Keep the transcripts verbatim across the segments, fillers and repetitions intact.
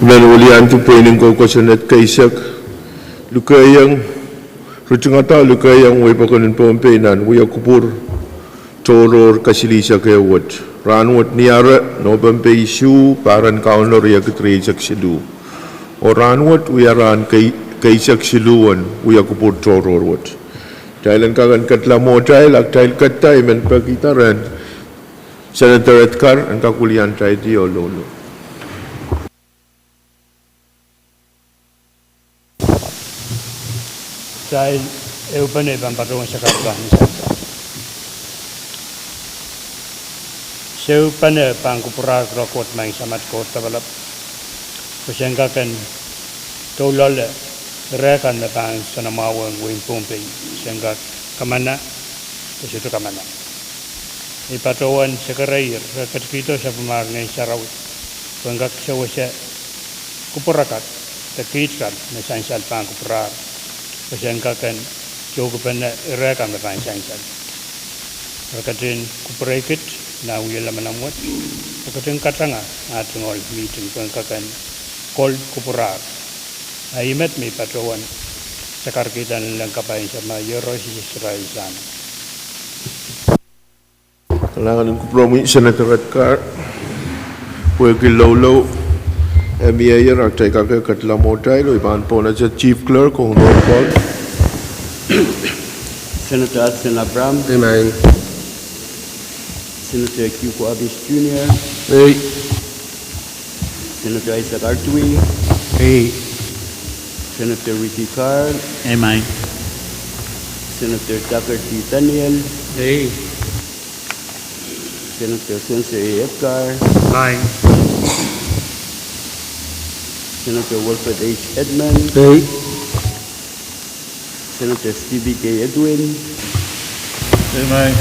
Nan weliandi pweinen ko kosonned keisek, lukehiong, ritingada lukehiong wehi pokon en Pohnpei nan wia kupwur tohrohr kasilihsek ehu wet. Rahnwet Niare, Nopempe isuh, pahr en Kauno riekid rieisek siluh. Oh rahnwet wia rahn kei-, keisek siluh en wia kupwur tohrohr wet. Kitail en kak en ketla mwohtail, ah kitail ketda I men peki rehn Senator Edgar en kak weliandi oh loulou. Kitail ehupene pahn patohwan sakarada ni sansal. Se ehupene pahn kupwurahkihla Koht, Maing Samat Koht Lapalap, pwe sen kak en doulahng ire kan me pahn soanamwahu wehin Pohnpei, sen kak kamana, pwe sohte kamana. I patohwan sakaraier, re ketikihdo sapwellimar Ngehn Sarawi, pwe en kak sewese kupwur akan, de kiht kan me sansal pahn kupwurahro, pwe sen kak en tohkupene ire kan me pahn sansal. Re ketin kupwurei kiht nan wia lamalam wet, re ketin katanga ah tungoal mihting pwe en kak en kol kupwurahro. A ih met me I patohwan sakarkihda nanleng kapai en Samatail Iehros Sises Krais, amen. Kalahngan en kupwuromwi Senator Edgar, pwehki loulou e mieier, ah kitail kak en ketla mwohtail oh I pahn pohnese Chief Clerk ong roll call. Senator Hudson Abraham. Amen. Senator Kiko Abis Junior. Ei. Senator Isaac Artui. Ei. Senator Ricky Carl. Amen. Senator Tucker T. Daniel. Ei. Senator Spencer A. Edgar. Ei. Senator Wilfred H. Edmund. Ei. Senator Stevie K. Edwin. Amen.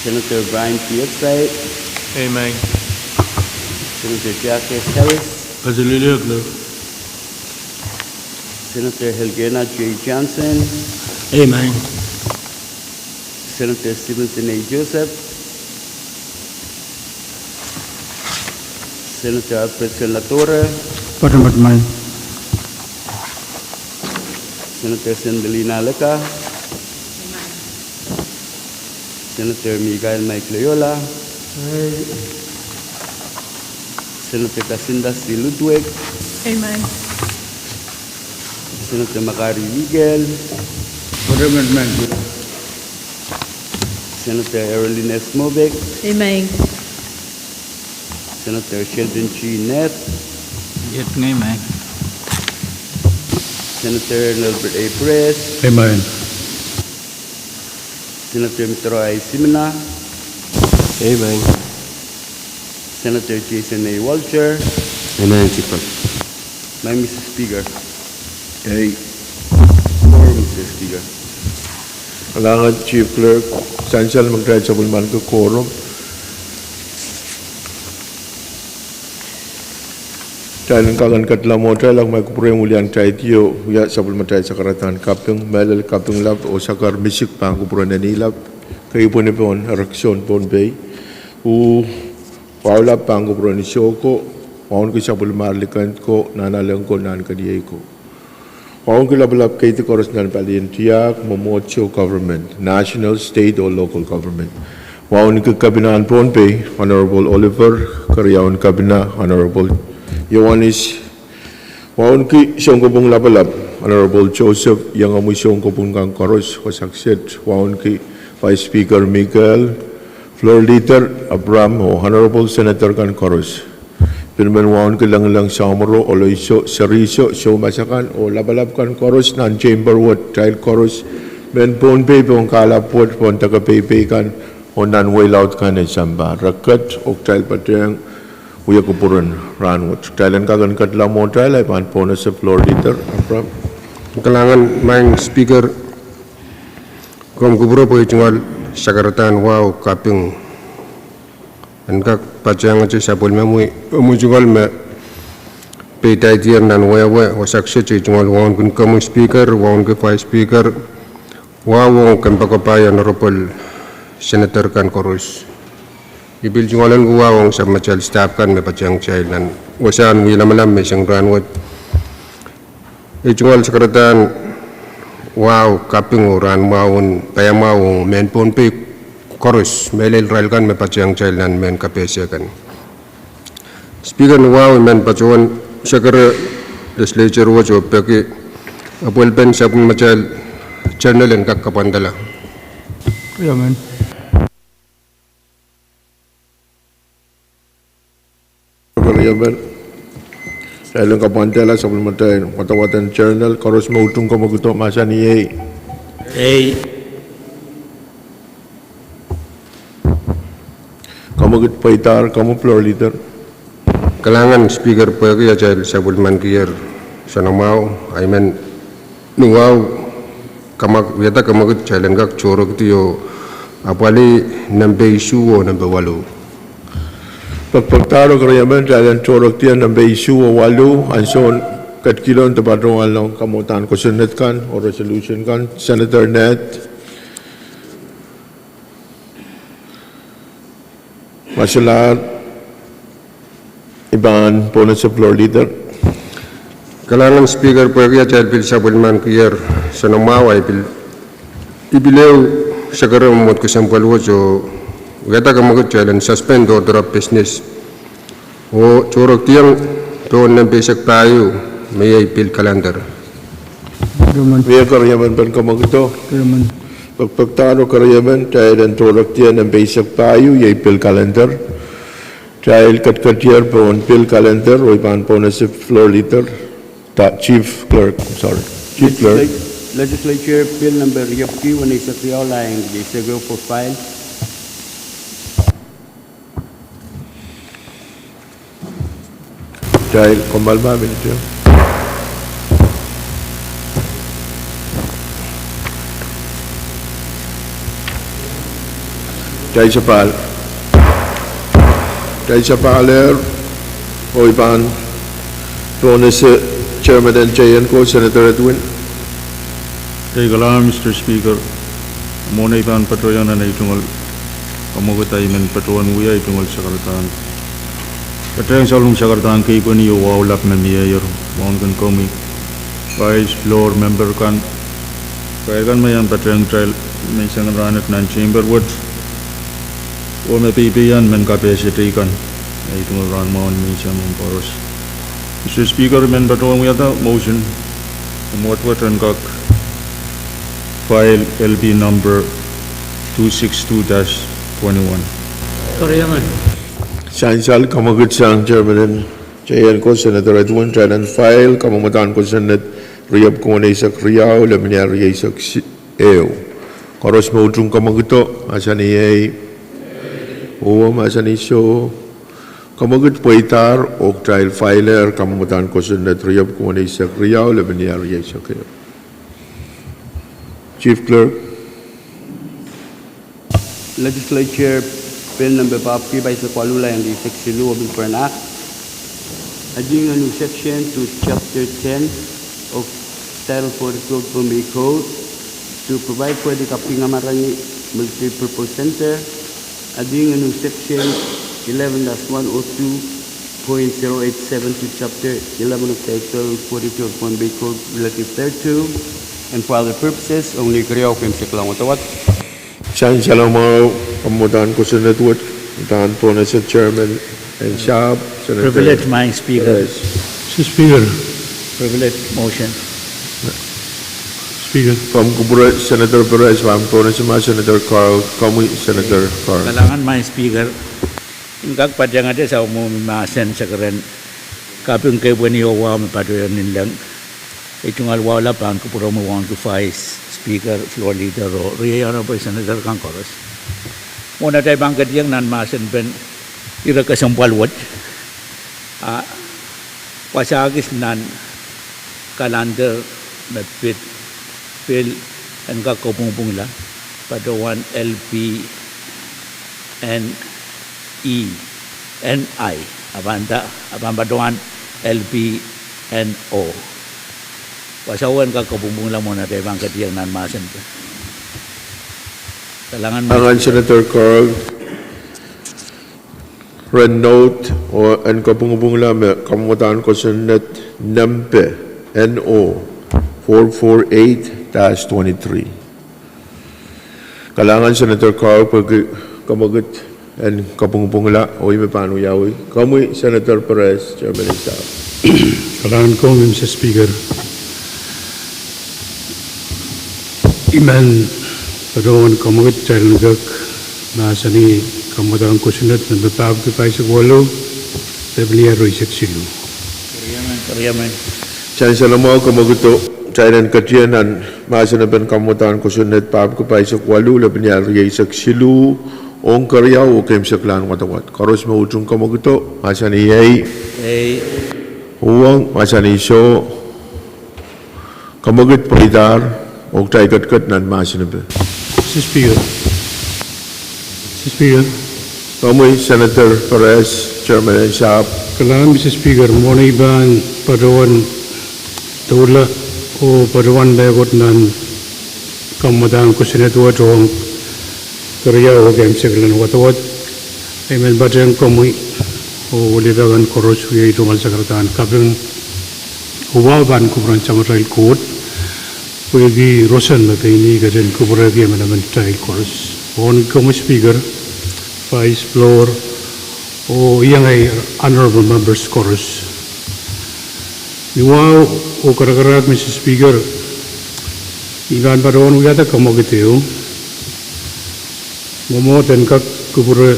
Senator Brian T. Exide. Amen. Senator Jack S. Harris. Senator Helgena J. Johnson. Amen. Senator Stevenson A. Joseph. Senator Alfred Senatore. Patopato, amen. Senator Sendelina Leka. Senator Mikael Mike Loyola. Senator Kasinda C. Ludwig. Amen. Senator Makari Miguel. Patopato, amen. Senator Erolines Mobek. Amen. Senator Sheldon G. Neth. Amen. Senator Nelbert A. Press. Amen. Senator Mitro I. Simina. Amen. Senator Jason A. Walter. Amen, Chief Clerk. Maing Mister Speaker. Ei. Quorum, Mister Speaker. Kalahngan Chief Clerk, sansal me kitail sapwellimaniki quorum. Kitail en kak en ketla mwohtail, ah kumwail kupwuromwi weliandi oh wia sapwellimatail sakaradahn kaping, mehlel kaping lap oh sakar misik pahn kupwuren eni lap, keipweni pohn erekiso en Pohnpei. Uh, wahu lap pahn kupwuren iso ko, wauneki sapwellimar likend ko, nahnalek ko, nahnkeniei ko. Wauneki lapalap keidi koaros nan palien tiahk, mwomwohdiso, government, national, state oh local government. Wauneki Kepina en Pohnpei, Honorable Oliver, keriaun Kepina, Honorable Ioanis. Wauneki sounkopwung lapalap, Honorable Joseph, iangomwi sounkopwung kan koaros, wasa kiset. Wauneki Vice Speaker Mikael, Floor Leader Abraham oh Honorable Senator kan koaros. Pil men wauneki Lengileng, Samoro, Oloiso, Seriso, soumas akan oh lapalap kan koaros nan chamber wet, kitail koaros mehn Pohnpei pohn kahlap wet, pohn deke peipei kan oh nan wehi laud kan en sampah. Re ket oh kitail patehng wia kupwuren rahnwet. Kitail en kak en ketla mwohtail, ah I pahn pohnese Floor Leader Abraham. Kalahngan Maing Speaker, komw kupwure pwe I tungoal sakaradahn wahu kaping en kak patehngete sapwellimomwi, omwi tungoal me peidaidier nan wehwe. Wasa kiset I tungoal wauneki komwi Speaker, wauneki Vice Speaker, wahu ong kempoakepahi Honorable Senator kan koaros. I pil tungoal en kuwahu ong sapwellimatail staf kan me patehng kitail nan wasahn wia lamalam menseng rahnwet. I tungoal sakaradahn wahu kaping oh rahn mwahu en paiamwahu ong mehn Pohnpei koaros, mehlel irail kan me patehng kitail nan mehn kapehse kan. Speaker, ni wahu I men patohwan sakara legislature wet oh peki apwalpen sapwellimatail journal en kak kapwandala. Keriaun, kitail en kapwandala sapwellimatail madawaden journal. Koaros me utung kamwakido, mahsanih ei. Ei. Kamwakid pweidahr, komw floor leader. Kalahngan Speaker, pwehki atail sapwellimankiher soanamwahu, I men ni wahu wiahda kamwakid kitail en kak tohrekidi oh apwalih nempe isuh oh nempe waluh. Pekpekdahr oh Keriaun, kitail en tohrekidi nempe isuh oh waluh, ansoun ketikihdo de patohwan ong kamwadahn kosonned kan oh resolution kan. Senator Ned Masalahr, I pahn pohnese floor leader. Kalahngan Speaker, pwehki atail pil sapwellimankiher soanamwahu, I pil, I pil ehu sakara mwomwohd kesempwal wet oh wiahda kamwakid kitail en suspend order of business oh tohrekdiong pohn nempe eisek pahieu, me iei pil calendar. Mie Keriaun pen kamwakido? Pekpekdahr oh Keriaun, kitail en tohrekdiong nempe eisek pahieu, iei pil calendar. Kitail ketiketier pohn pil calendar oh I pahn pohnese floor leader, Chief Clerk, sorry. Chief Clerk. Legisla-, Legislature Bill Number riepwiki weneisek riau, lain eisek ehu for file. Kitail komw pahn minute. Kitail sapahl. Kitail sapahl ehr, oh I pahn pohnese chairman en J N ko, Senator Edwin. Ei, kalahngan Mister Speaker, mwohn ei pahn patohieng nan ei tungoal kamwakid, I men patohwan wia ei tungoal sakaradahn, patehng sapwellime sakaradahn keipweni oh wahu lap me mieier, mwahu kin komwi vice, floor member kan, kitail kan me iang patehng kitail menseng rahnwet nan chamber wet, oh me peipeian mehn kapehse teikan, ei tungoal rahn mwahu menseng ong koaros. Mister Speaker, I men patohwan wiahda motion, mwomwohd wet en kak file L P number two six two dash twenty-one. Sansal kamwakid sang chairman en J N ko, Senator Edwin, kitail en file kamwadahn kosonned riepwiki weneisek riau, lemenier rieisek ehu. Koaros me utung kamwakido, mahsanih ei. Oh, mahsanih soh. Kamwakid pweidahr oh kitail file ehr kamwadahn kosonned riepwiki weneisek riau, lemenier rieisek ehu. Chief Clerk. Legislature Bill Number papwiki pahisek waluh, lain eisek siluh, oh pil pwurehng act. Adding a new section to Chapter ten of Title forty-two of Pohnpei Code to provide for the Kaping Amarangi Military Purpose Center. Adding a new section eleven dash one oh two point zero eight seven to Chapter eleven of Title forty-two of Pohnpei Code relative thereto and for other purposes. Ong ni keriau keimwseklahng wadawad. Sansal mwahu, kamwadahn kosonned wet, I pahn pohnese chairman en sahpw, Senator Perez. Privilege, Madam Speaker. Mister Speaker. Privilege motion. Speaker. Komw kupwure Senator Perez, pahn pohnese ma Senator Carl, komwi Senator Carl. Kalahngan Madam Speaker, I kak patehngete sapwellime mahsen sakaradahn kaping keipweni oh wahu me patohwan inengieng. Ei tungoal wahu lap pahn kupwuromwi wauneki Vice Speaker, Floor Leader oh riei Honorable Senator kan koaros. Mwohn atail pahn ketieng nan mahsen pen ire kesempwal wet, a wasa kis nan calendar me pid pil en kak kopwungpwungla, patohwan L P N E, N I, a pahn da, a pahn patohwan L P N O. Wasa en kak kopwungpwungla mwohn atail pahn ketieng nan mahsen pen. Kalahngan Senator Carl. Peren note oh en kapwungpwungla me kamwadahn kosonned nempe N O four four eight dash twenty-three. Kalahngan Senator Carr pwehki kamwekid en kapwungpwungla oh ih me pahn wiawi. Komwi Senator Perez, Chairman en Sahpw. Kalahngan komwi Mister Speaker. I men patohwan kamwekid kitail en kak mahsanih kamwadahn kosonned nempe pahpwiki pahisek waluh, lepin riehsek siluh. Sansal mwahu, kamwekido. Kitail en ketie nan mahsen en kamwadahn kosonned pahpwiki pahisek waluh, lepin riehsek siluh, ong keriau oh keimwseklahn wadawad. Koaros me utung kamwekido, mahsanih ei. Uhwong, mahsanih soh. Kamwekid pweidahr, oh kitail ketiket nan mahsen en. Mister Speaker. Mister Speaker. Komwi Senator Perez, Chairman en Sahpw. Kalahngan Mister Speaker, mwohn ei pahn patohwan doula oh patohwan mehkot nan kamwadahn kosonned wet ong keriau oh keimwseklahn wadawad. I men patehng komwi oh wiliakapw koaros wia tungoal sakaradahn kaping oh wa pahn kupwuren Samatail Koht pwehki roson me pein ih ketin kupwurehki emenemen kitail koaros. Wauneki komwi Speaker, Vice, Floor, oh iengei honorable members koaros. Ni wahu oh karakarahk Mister Speaker, I pahn patohwan wiahda kamwekid ehu. Mwomwohd en kak kupwure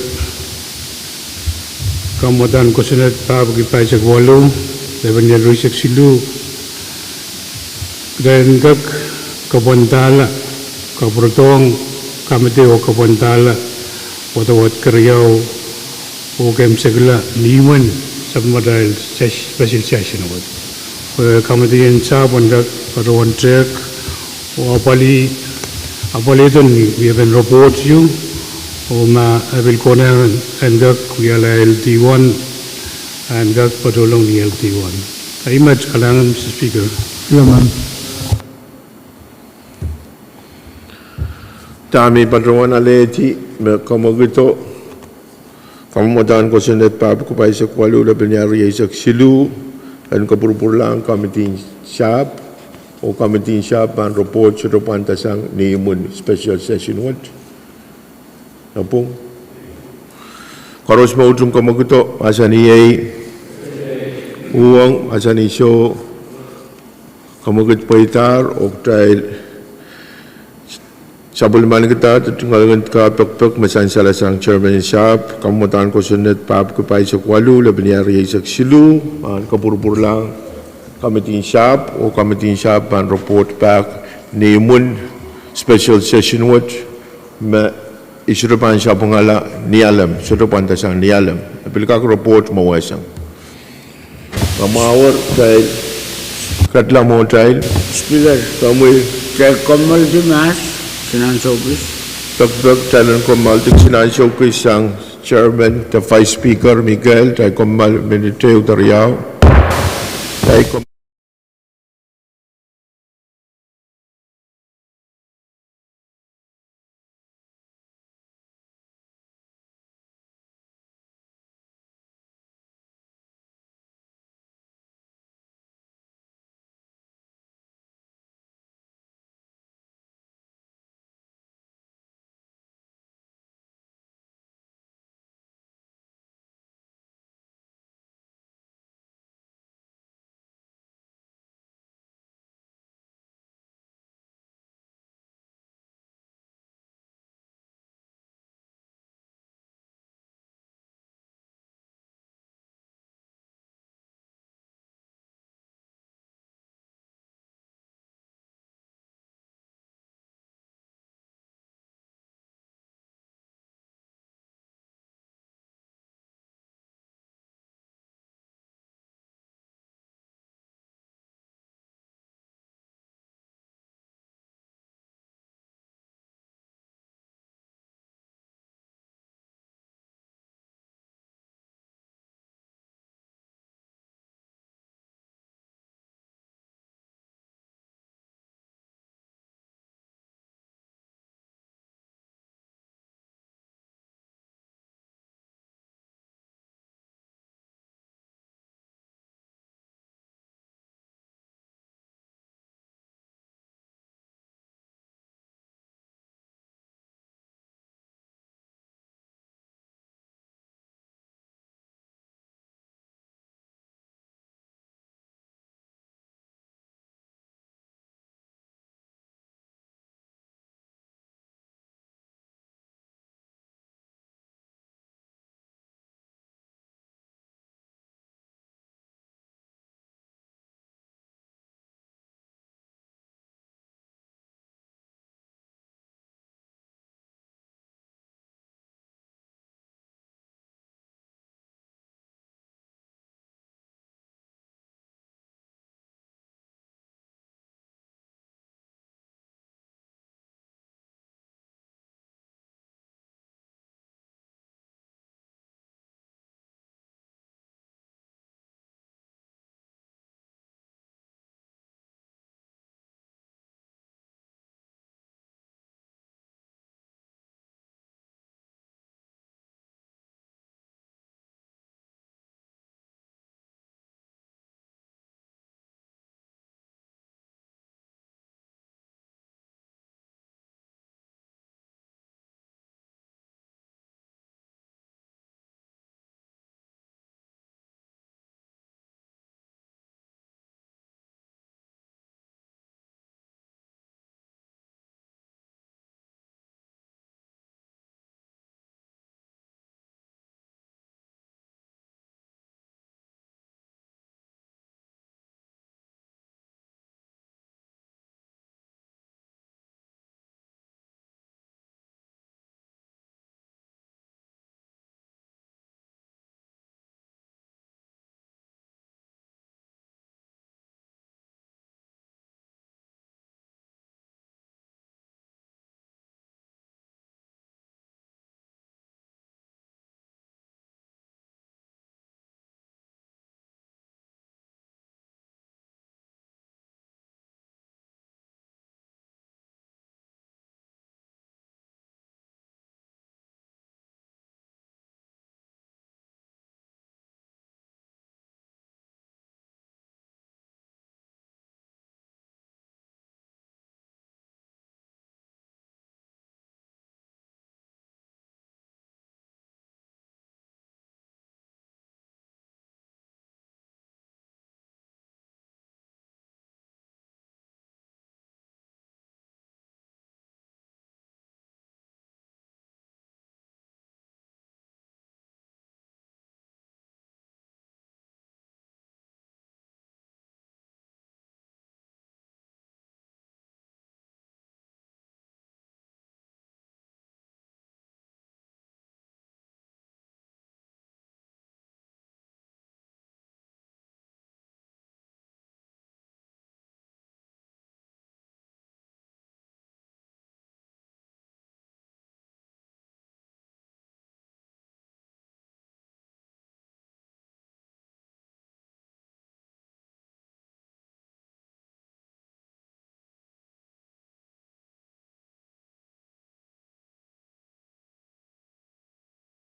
kamwadahn kosonned pahpwiki pahisek waluh, lepin riehsek siluh, kitail en kak kapwandahla, kapwuredohng, kamidi oh kapwandahla wadawad keriau oh keimwsekla ni imwin sapwellimatail special session wet. Pwe kamidi en sahpw en kak patohwan tehk oh apwalih, apwalih en wiepen report ieu, oh ma e pil konehng en kak wiahla L D one, en kak patohlong ni L D one. Ahi met, kalahngan Mister Speaker. Dahme I patohwan alehdi me kamwekido kamwadahn kosonned pahpwiki pahisek waluh, lepin riehsek siluh, en kopwurupwurlahng kamidin sahpw, oh kamidin sahpw pahn report sohte pwandasang ni imwin special session wet. Koaros me utung kamwekido, mahsanih ei. Uhwong, mahsanih soh. Kamwekid pweidahr, oh kitail sapwellimanikda tungoal en kapikpik me sansalasang Chairman en Sahpw, kamwadahn kosonned pahpwiki pahisek waluh, lepin riehsek siluh, pahn kopwurupwurlahng kamidin sahpw, oh kamidin sahpw pahn report pak ni imwin special session wet me I sohte pahn sapwungala Nialem, sohte pwandasang Nialem. E pil kak report mwowe sang. Kamwahuwih kitail, kedla mwo kitail. Speaker, komwi, kitail kommoaldi mahs, sin ansou kis. Pekipek kitail en kommoaldi sin ansou kis sang Chairman de Vice Speaker Mikael, kitail kommoal minit ehu de riau. Kitail kom-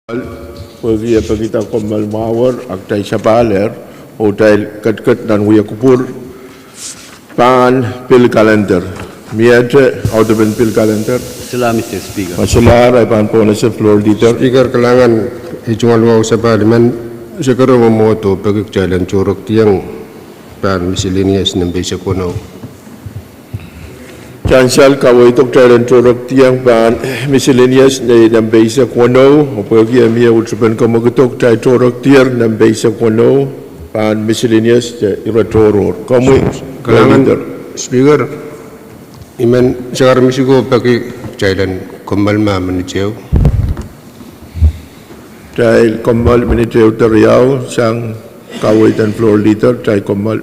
Pwehki e pekida kommoal mwahuer, a kitail sapahl ehr, oh kitail ketiket nan wia kupwur pahn pil kalender. Miehte audepen pil kalender? Solahr, Mister Speaker. Ma solahr, ahi pahn pohnese floor leader. Speaker, kalahngan, ei tungoal wahu sapahl men, sekere mwomwohdo peki kitail en tohrohrkiong pahn miscellaneous nempe eisek weneu. Sansal kaweid, kitail en tohrohrkiong pahn miscellaneous nempe eisek weneu, oh pwehki e mie utupen komwi, kitail tohrohrkier nempe eisek weneu, pahn miscellaneous de ire tohrohr. Komwi. Kalahngan, Speaker, I men sakarimesiko peki kitail en kommoal ma minit ehu. Kitail kommoal minit ehu de riau, sang kaweid en floor leader, kitail kommoal.